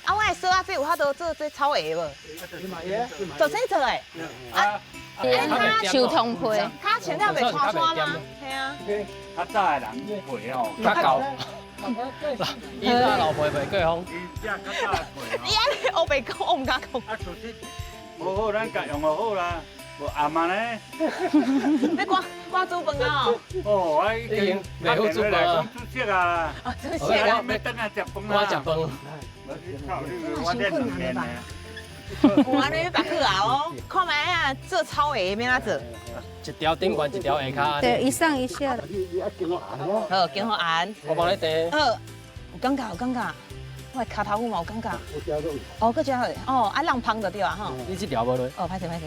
啊，我的索仔這有法度做這草鞋無？做這做的。啊，樹桐皮。較穿了袂穿穿嗎？係啊。較早的人皮吼，較厚。伊早老皮袂過風。伊這較早的皮。伊按呢烏白講，我毋敢講。啊，其實無好，咱家用就好啦。無暗啊呢？你掛掛煮飯啊？哦，我已經袂好煮飯啊。講煮食啊。哦，煮食啊。欲轉來食飯我食飯。我這2年的。有按呢欲去啊哦，看覓啊，做草鞋欲按怎做？一條頂懸，一條下跤。對，一上一下。好，經好按。我幫你提。好，有感覺有感覺，我的跤頭骨嘛有感覺。哦，閣遮好，哦，啊，浪芳就對啊吼。你這條無落。哦，歹勢歹勢。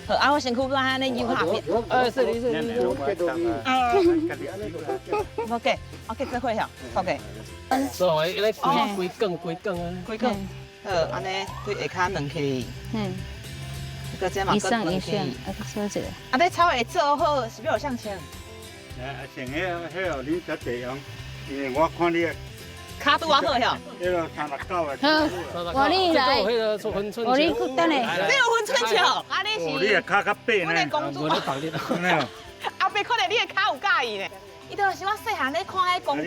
好，啊，我身軀閣按呢扭下邊。哎，是你是你。無計，我計做伙曉，OK。所以咧規規卷規卷啊。規卷。好，按呢對下跤軟起。閣這嘛一上一下，啊，小一下。啊，你草鞋做好是欲予啥穿？啊，穿彼彼哦，恁才濟用，因為我看你。跤拄仔好曉。彼個39的。好，我你來。我你等下。這有分寸笑，啊你是。你的跤較白呢。阮的公主。阿伯看著你的跤有佮意呢。伊就是我細漢咧看彼公主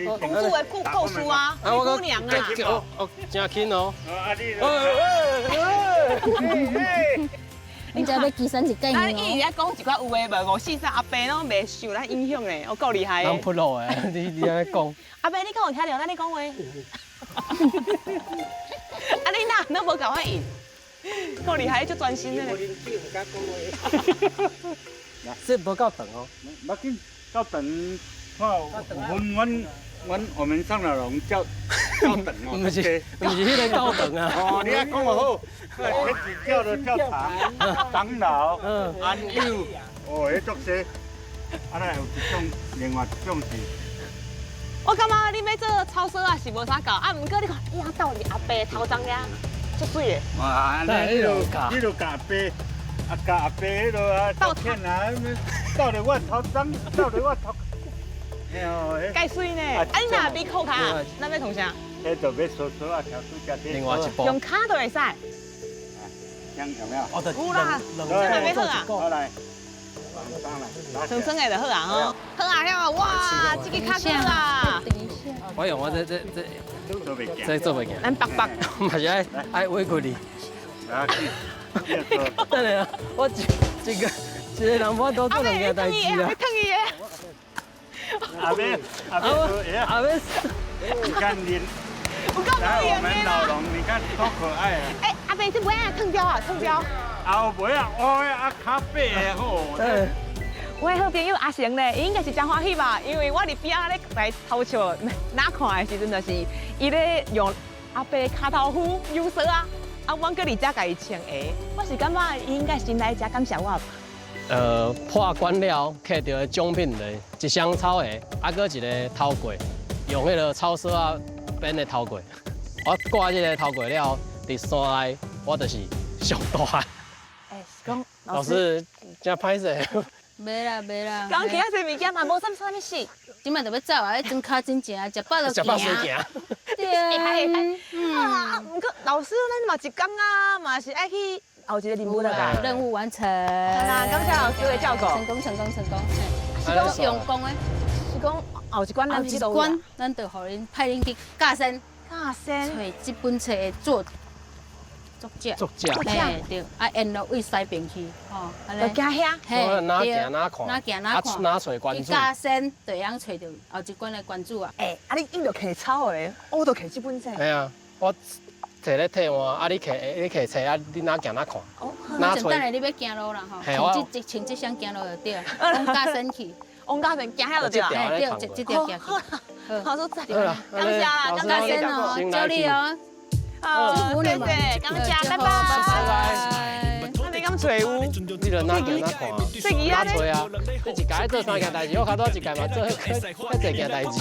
的故事啊，灰姑娘啊。哦哦，真輕哦。啊你。你知欲機身是怎樣？咱伊伫遐講一寡有的無，五四三阿伯攏袂受咱影響咧，我夠厲害的。人噗落的，你按呢講。阿伯，你敢有聽著咱咧講話？啊，你哪攏無共我應？夠厲害，足專心的咧。這無夠長哦。無要緊，夠長，看有分阮阮我們上老龍叫較長哦。毋是彼個較長啊。哦，你愛講就好，天子叫就較長，長老、安友，哦，彼足濟。啊，咱有一種，另外一種是。我感覺你欲做草索仔是無啥夠，啊，毋過你看，伊遐鬥佇阿伯頭鬃遐，足媠的。哇，你就共阿伯，啊，共阿伯彼落啊，鬥騙啊，鬥佇我頭鬃，鬥佇我頭。蓋媠呢？啊，你若欲箍跤，咱欲創啥？彼就欲索索啊，跳水加另外一步。用跤就會使。這樣有沒有？有啦，這嘛欲好啊。好來，長長的就好啊吼。好啊了，哇，這個較好啊。我用我這這這這做袂行。咱白白。嘛是愛愛委屈你。等下，我一一個一個人無法度做兩件代誌啊。疼伊的。阿伯，阿伯，阿伯，你看你，來我們老龍，你看多可愛啊！哎，阿伯，這尾仔燙標啊，燙標。後尾啊，我啊較白的好。我的好朋友阿成咧，伊應該是真歡喜吧？因為我佇邊仔咧來偷笑，哪看的時陣就是伊咧用阿伯跤頭趺扭索仔，啊，阮閣佇遮共伊穿鞋，我是感覺伊應該先來遮感謝我吧。破關了，摕著的獎品咧，一雙草鞋，啊，閣一个頭櫃，用彼个草索仔編的頭櫃。我掛這个頭櫃了後，佇山內我就是上大漢。欸，是講老師真歹勢。袂啦袂啦。講其他濟物件嘛，無啥物啥物事。這擺就欲走啊！彼陣跤真正食飽就食飽隨行。對啊。啊，毋過老師，咱嘛一工啊，嘛是愛去後一個任務啦。任務完成。啦，感謝老師的照顧。成功成功成功。是講用功的。是講後一關咱後一關，咱就予恁派恁去教山。教山。揣這本冊的作者。作者。嘿，對，啊，沿路對西邊去，吼，就行遐。嘿，哪行哪看，哪行哪看，哪揣關注。去教山，就會當揣著後一關的關主啊。欸，啊你應著摕草的，我著摕這本冊。嘿啊，我摕咧替換，啊你摕冊啊，你哪行哪看。哦，等下你欲行路啦吼，穿這穿這雙行路就對，往教山去，往教山行遐就對啦。嘿，對，這條行去。好，好，感謝啦，教山哦，祝你哦。好，謝謝，感謝，拜拜。拜拜。那你敢揣有？你著哪行哪看？哪揣啊？你一家做三件代誌，我較早一家嘛做遐濟件代誌。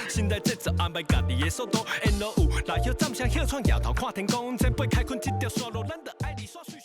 現代節奏安排家己的速度，沿路有落葉站聲歇喘，搖頭看天空，前輩開墾這條線路，咱就愛離煞水。